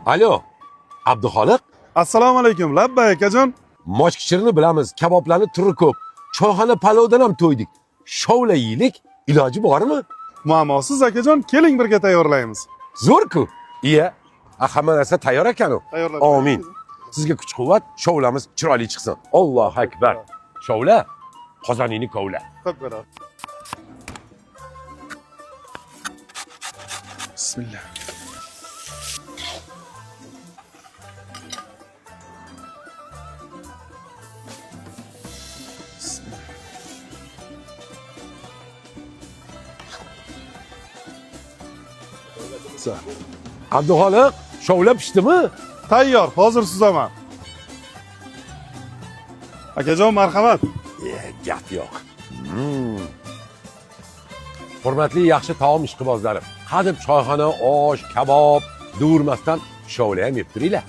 Alo, Abduxoliq. Assalomu alaykum, labbay akajon. Moshkichirni bilamiz, kaboblarni turi ko'p. Choyxona palovdan ham to'ydik. Shovla yeylik, iloji bormi? Muammosiz akajon, keling birga tayyorlaymiz. Zo'r-ku. Iya, hamma narsa tayyor ekan-u. Tayyorlab. Amin. Sizga kuch-quvvat, shovlamiz chiroyli chiqsin. Allohu akbar. Shovla, qozoningni kovla. Xo'p, beradi. Bismillah. Bismillah. Abduxoliq, shovla pishdimi? Tayyor, hozir suzaman. Akajon, marhamat. Gap yo'q. Hurmatli yaxshi taom ishqibozlari, hadeb choyxona, osh, kabob devermasdan shovla ham yeb turinglar.